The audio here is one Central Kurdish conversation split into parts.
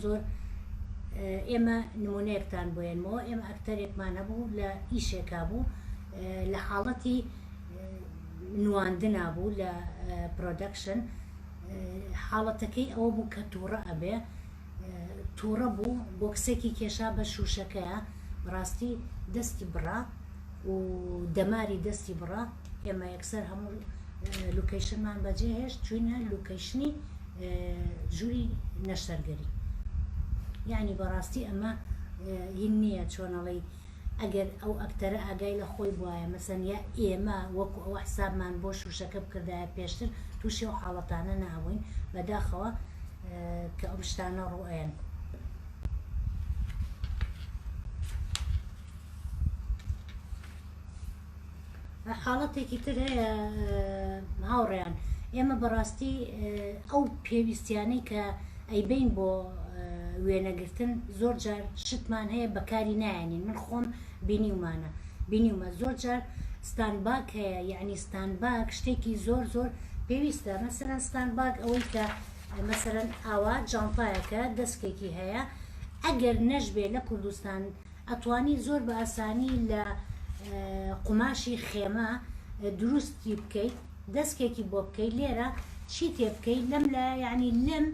زۆر ئێمە نمونەیەکتان بۆ یەنمەوە ئێمە ئەکتەرێکمان هەبوو لە ئیشێکا بوو لە حاڵەتی نواندنا بوو لە production حاڵەتەکەی ئەوە بوو کە تووڕە ئەبێ تووڕە بوو بۆکسێکی کێشا بە شووشەکەیە بەڕاستی دەستی بڕا و دەماری دەستی بڕا ئێمە یەکسەر هەموو location مان بەجێ هێشت چوینە location ی ژووری نەشتەرگەری یعنی بەڕاستی ئەمە هین نییە چۆنەڵی ئەگەر ئەو ئەکتەرە ئاگای لە خۆی بوایە مەسەن یا ئێمە وەکو ئەوە حسابمان بۆ شوشەکە بکردایە پێشتر توشی ئەو حاڵەتانە نابووین بەداخەوە کە ئەم شتانە ڕوئەیەن. حاڵەتێکی تر هەیە هاوڕێیان ئێمە بەڕاستی ئەو پێویستیانەی کە ئەیبەین بۆ وێنەگرتن زۆر جار شتمان هەیە بەکاری نایەنین من خۆم بینیومانە بینیومە زۆر جار stand bag هەیە یعنی stand bag شتێکی زۆر زۆر پێویستە مەسەرەن stand bag ئەوەی کە مەسەرەن ئاوا جانتایەکە دەسکێکی هەیە ئەگەر نەشبێ لە کوردستان ئەتوانی زۆر بە ئاسانی لە قوماشی خێمە دروستی بکەیت دەسکێکی بۆ بکەیت لێرە چی تێ بکەیت لەم لایە یعنی لم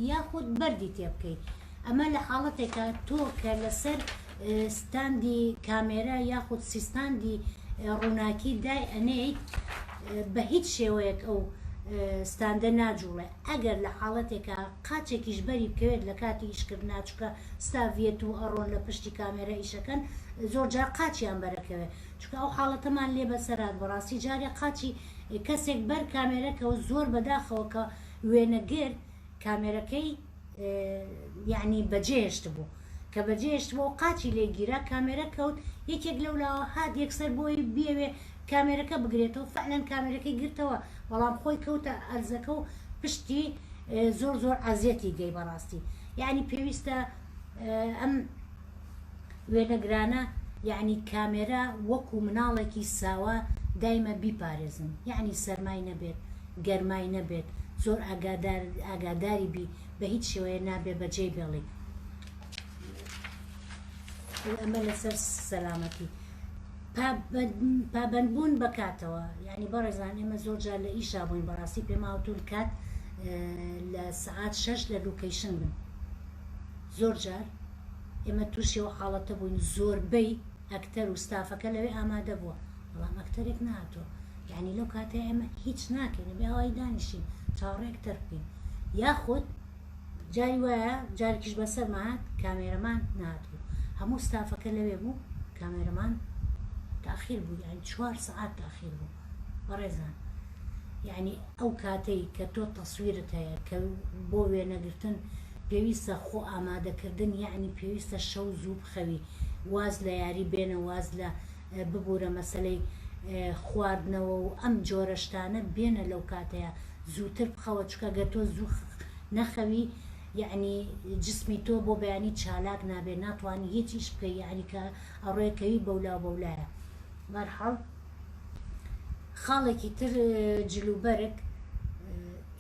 یاخود بەردی تێ بکەیت ئەمە لە حاڵەتێکە تۆ کە لەسەر stand ی کامێرا یاخود stand ی ڕووناکی دای ئەنێیت بە هیچ شێوەیەک ئەو stand ە ناجوڵێ ئەگەر لە حاڵەتێکا قاچێکیش بەری بکەوێت لە کاتی ئیشکردنا چونکە staff یەت و ئەڕۆن لە پشتی کامێرا ئیشەکەن زۆر جار قاچیان بەرەکەوێ چونکە ئەو حاڵەتەمان لێ بەسەرات بەڕاستی جارێ قاچی کەسێک بەر کامێرە کەوت زۆر بەداخەوە کە وێنەگر کامێرەکەی یەعنی بەجێهێشتبوو کە بەجێهێشتبوو ئەو قاچی لێ گیرا کامێرە کەوت یەکێک لەولاوە هات یەکسەر بۆی بیەوێ کامێرەکە بگرێتەوە فعلەن کامێرەکەی گرتەوە بەڵام خۆی کەوتە ئەرزەکە و پشتی زۆر زۆر ئەزیەتی دەی بەڕاستی یەعنی پێویستە ئەم وێنەگرانە یەعنی کامێرا وەکو مناڵێکی ساوا دایمە بیپارێزن یەعنی سەرمای نەبێت گەرمای نەبێت زۆر ئاگادار ئاگاداری بی بە هیچ شێوەیە نابێ بەجێی بێڵی ئەمە لەسەر سەلامەتی پابەندبوون بە کاتەوە یعنی بەڕێزان ئێمە زۆر جار لە ئیشا بووین بەڕاستی پێماوتون کات لە سەعات شەش لە location بن زۆر جار ئێمە تووشی ئەو حاڵەتە بووین زۆربەی ئەکتەر و ستافەکە لەوێ ئامادە بووە بەڵام ئەکتەرێک نەهاتووە یعنی لەو کاتەی ئێمە هیچ ناکەین ئەبێ ئاوایی دانیشین چاوەڕێ ئەکتەر بکەین یاخود جاری وایە جارێکیش بەسەرما هات cameraman نەهاتبوو هەموو ستافەکە لەوێ بوو cameraman تاخیر بوو یعنی چوار سەعات تاخیر بوو بەڕێزان یعنی ئەو کاتەی کە تۆ تەسویرت هەیە کە بۆ وێنەگرتن پێویستە خۆ ئامادەکردن یەعنی پێویستە شەو زوو بخەوی واز لە یاری بێنە واز لە ببورە مەسەلەی خواردنەوە و ئەم جۆرە شتانە بێنە لەو کاتەیا زووتر بخەوە چونکە گەر تۆ زوو نەخەوی یەعنی جسمی تۆ بۆ بەیانی چالاک نابێ ناتوانی هیچ ئیش بکەی یەعنی کە ئەڕۆێ کەوی بەولاو بەولایە بەرحاڵ خاڵێکی تر جل و بەرگ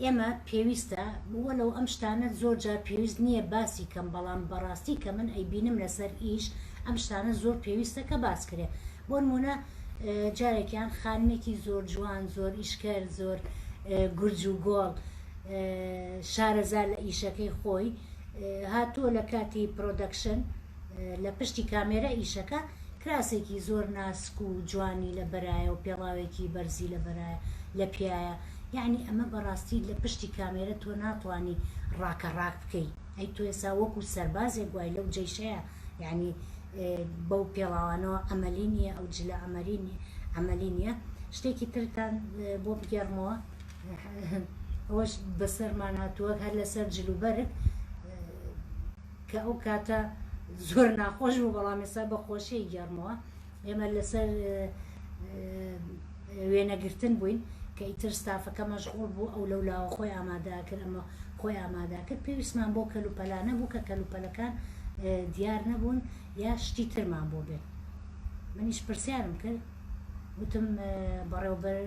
ئێمە پێویستە وەلەو ئەم شتانە زۆر جار پێویست نییە باسی کەم بەڵام بەڕاستی کە من ئەیبینم لەسەر ئیش ئەم شتانە زۆر پێویستە کە باس کرێ بۆ نمونە جارێکیان خانمێکی زۆر جوان زۆر ئیشکەر زۆر گورج و گۆڵ شارەزا لە ئیشەکەی خۆی هاتووە لە کاتی production لە پشتی کامێرە ئیشەکە کراسێکی زۆر ناسک و جوانی لە بەرایە و پێڵاوێکی بەرزی لە بەرایە لە پیایە یەعنی ئەمە بەڕاستی لە پشتی کامێرە تۆ ناتوانی ڕاکە ڕاک بکەی ئەی تۆ ئێستا وەکو سەربازێک وای لەو جەیشەیە یەعنی بەو پێڵاوانەوە عەمەلی نییە ئەو جلە عەمەلی نییە عەمەلی نییە شتێکی ترتان بۆ بگێڕمەوە ئەوەش بەسەرمان هاتووە هەر لەسەر جل و بەرگ کە ئەو کاتە زۆر ناخۆش بوو بەڵام ئێستا بە خۆشی گێڕمەوە ئێمە لەسەر وێنەگرتن بووین کە ئیتر ستافەکە مەشغوڵ بوو ئەو لەو لاوە خۆی ئامادە کرد ئەمە خۆی ئامادە کرد پێویستمان بۆ کەلوپەلانە بوو کە کەلوپەلەکان دیار نەبوون یا شتی ترمان بۆ بێت منیش پرسیارم کرد وتم بەڕێوبەر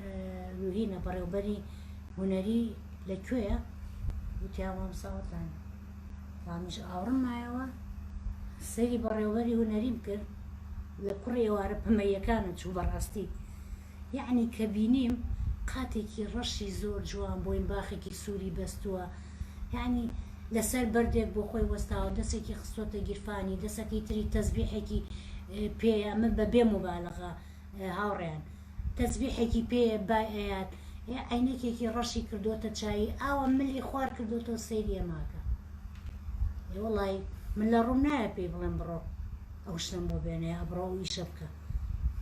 هینە بەڕێوبەری هونەری لە کوێیە وتیان مامۆستا وەتان. وەڵامیش ئاوڕم مایەوە سەیری بەڕێوەبەری هونەریم کرد لە کوڕی ئێوارە پەمەییەکانە چوو بەڕاستی یەعنی کە بینیم قاتێکی ڕەشی زۆر جوان بۆین باخێکی سووری بەستووە یەعنی لەسەر بەردێک بۆ خۆی وەستاوە دەسێکی خستۆتە گیرفانی دەسەکەی تری تەزبیحێکی پێیە ئەمە بە بێ موبالەغە هاوڕێیان تەزبیحێکی پێیە بای ئەیات عەینەکێکی ڕەشی کردۆتە چایی ئاوا ملی خوار کردۆتەوە سەیری ئێمە ئەکا ئێ وەڵای من لە ڕووم نایە پێی بڵێم بڕۆ ئەو شتەم بۆ بێنە یا بڕۆ ئەو ئیشە بکە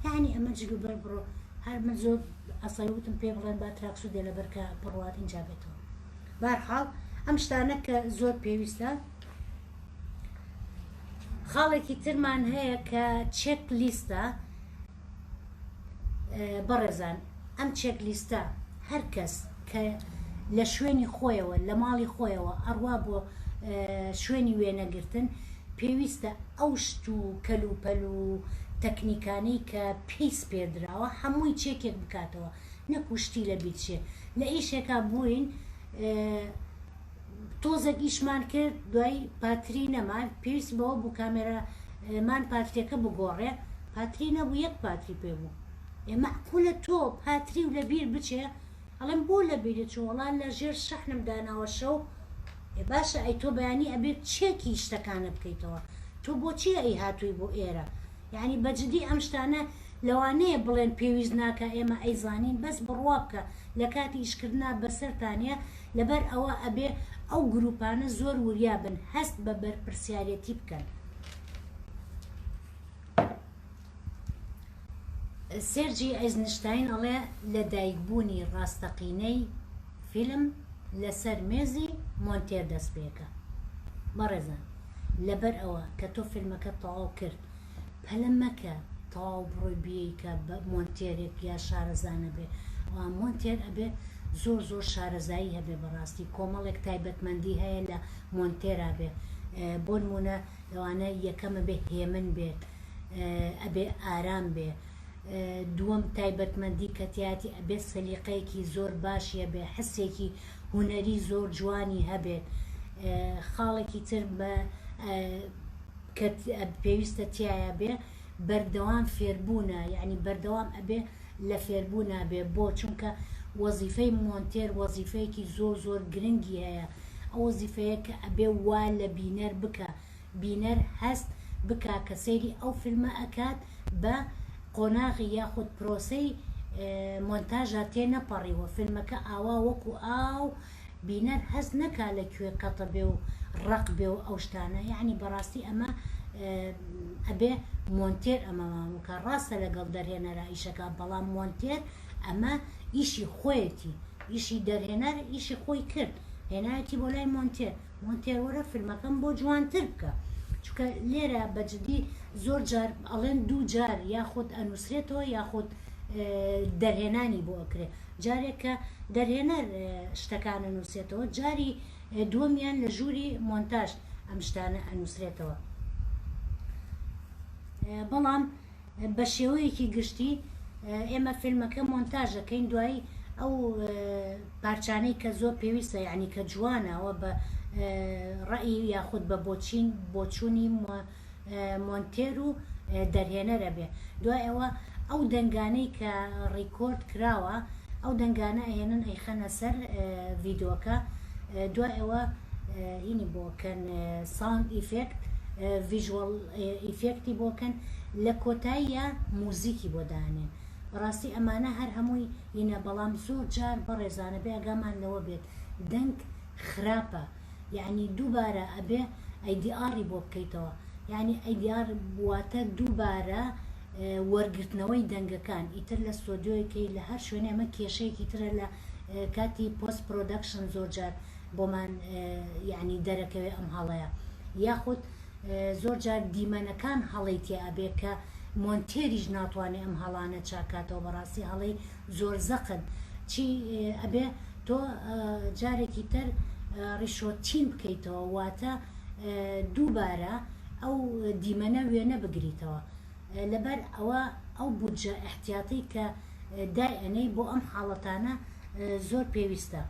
یعنی ئەمە جلوبەر بڕۆ هەر من زۆر ئەسای وتم پێ بڵێن با تراکسوودێ لەبەر کە بڕوات اینجا بێتەوە بارحاڵ ئەم شتانە کە زۆر پێویستە خاڵێکی ترمان هەیە کە چێک لیستە بەڕێزان ئەم چێک لیستە هەر کەس کە لە شوێنی خۆیەوە لە ماڵی خۆیەوە ئەڕوا بۆ شوێنی وێنەگرتن پێویستە ئەو شت و کەلوپەل و تەکنیکانەی کە پێی سپێردراوە هەمووی چێکێک بکاتەوە نەکو شتی لە بیر چێ لە ئیشێکا بووین تۆزێک ئیشمان کرد دوای پاتری نەما پێویست بەوە بوو کامێرا مان پاتریەکە بگۆڕێ پاتری نەبوو یەک پاتری پێ بوو ئێ مەعقولە تۆ پاتری و لەبیر بچێ ئەڵێم بۆ لەبیرت چوو وەڵا لە ژێر شەحنم داناوە شەو ئێ باشە ئەی تۆ بەیانی ئەبێ چێکی شتەکانە بکەیتەوە تۆ بۆچی ئەی هاتووی بۆ ئێرە یانی بەجدی ئەم شتانە لەوانەیە بڵێن پێویست ناکا ئێمە ئەیزانین بەس بڕوا بکە لەکاتی ئیشکردنا بەسەرتانە لەبەر ئەوە ئەبێ ئەو گروپانە زۆر وریا بن هەست بە بەرپرسیارێتی بکەن. سێرجی ئەیزنشتاین ئەڵێ لەدایکبوونی ڕاستەقینەی فیلم لەسەر مێزی مۆنتێر دەست پێکا. بەڕێزان لەبەر ئەوە کە تۆ فیلمەکەت تەواو کرد پەلە مەکە تەواو بڕۆی بیەیکە بە مۆنتێرێک یا شارەزا نەبێ ئەوا مۆنتێر ئەبێ زۆر زۆر شارەزایی هەبێ بەڕاستی کۆمەڵێک تایبەتمەندی هەیە لە مۆنتێرا بێ بۆنمونە لەوانە یەکەم ئەبێ هێمن بێت ئەبێ ئارام بێ دووەم تایبەتمەندی کە تیایەتی ئەبێ سەلیقەیەکی زۆر باشی هەبێ حسێکی هونەری زۆر جوانی هەبێت خاڵێکی تر بە کە پێویستە تیایا بێ بەردەوام فێربوونە یعنی بەردەوام ئەبێ لە فێربوونا بێ بۆ چونکە وەزیفەی مۆنتێر وەزیفەیەکی زۆر زۆر گرنگی هەیە ئەو وەزیفەیە کە ئەبێ وا لە بینەر بکا بینەر هەست بکا کە سەیری ئەو فیلمە ئەکات بە قۆناغی یاخود پرۆسەی مۆنتاژا تێنەپەڕیوە فیلمەکە ئاوا وەکو ئاو بینەر هەست نەکا لە کوێ قەتە بێ و ڕەق بێ و ئەو شتانە یەعنی بەڕاستی ئەمە ئەبێ مۆنتێر ئەمەمان بکا ڕاستە لەگەڵ دەرهێنەرا ئیشەکا بەڵام مۆنتێر ئەمە ئیشی خۆیەتی ئیشی دەرهێنەر ئیشی خۆی کرد هێنایەتی بۆ لای مۆنتێر مۆنتێر وەرە فیلمەکەم بۆ جوانتر بکە چونکە لێرە بە جدی زۆر جار ئەڵێن دوو جار یاخود ئەنووسرێتەوە یاخود دەرهێنانی بۆ ئەکرێ جارێک کە دەرهێنەر شتەکان ئەنووسێتەوە جاری دووەمیان لە ژووری مۆنتاژ ئەم شتانە ئەنووسرێتەوە بەڵام بە شێوەیەکی گشتی ئێمە فیلمەکە مۆنتاژ ئەکەین دوایی ئەو پارچانەی کە زۆر پێویستە یعنی کە جوانە ئەوە بە ڕەئی یاخود بە بۆچین بۆچوونی مۆنتێر و دەرهێنەر ئەبێ دوای ئەوە ئەو دەنگانەی کە ڕیکۆرد کراوە ئەو دەنگانە ئەهێنن ئەیخەنە سەر ڤیدۆکە دوای ئەوە هینی بۆ کەن sound effect visual effect ی بۆ کەن لە کۆتاییا موزیکی بۆ دانێن بەڕاستی ئەمانە هەر هەمووی هینە بەڵام زۆر جار بەڕێزانە بێ ئاگامان لەوە بێت دەنگ خراپە یەعنی دووبارە ئەبێ ADR ی بۆ بکەیتەوە یەعنی ADR واتە دووبارە وەرگرتنەوەی دەنگەکان ئیتر لە ستۆدیۆیەکەی لە هەر شوێنێ ئەمە کێشەیەکی ترە لە کاتی post production زۆر جار بۆمان یەعنی دەرەکەوێ ئەم هەڵەیە یاخود زۆر جار دیمەنەکان هەڵەی تیا ئەبێ کە مۆنتێریش ناتوانێ ئەم هەڵانە چاکاتەوە بەڕاستی هەڵەی زۆر زەقن چی ئەبێ تۆ جارێکی تر reshooting بکەیتەوە واتە دووبارە ئەو دیمەنە وێنە بگریتەوە لەبەر ئەوە ئەو بودجە ئیحتیاتی کە دای ئەنێی بۆ ئەم حاڵەتانە زۆر پێویستە.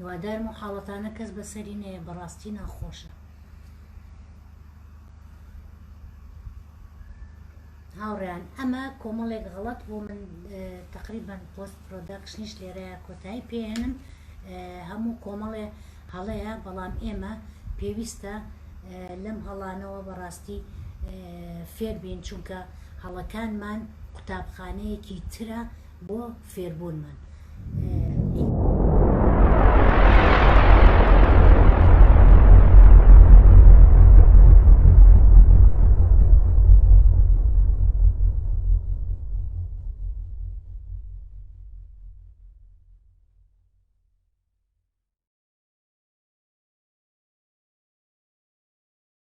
هیوادارم و حاڵەتانە کەس بەسەری نەیە بەڕاستی ناخۆشە. هاوڕێیان ئەمە کۆمەڵێک غەڵەت بوو من تەقریبەن post production یش لێرەیە کۆتایی پێهێنم هەموو کۆمەڵێ هەڵەیە بەڵام ئێمە پێویستە لەم هەڵانەوە بەڕاستی فێربین چونکە هەڵەکانمان قوتابخانەیەکی ترە بۆ فێربوونمان.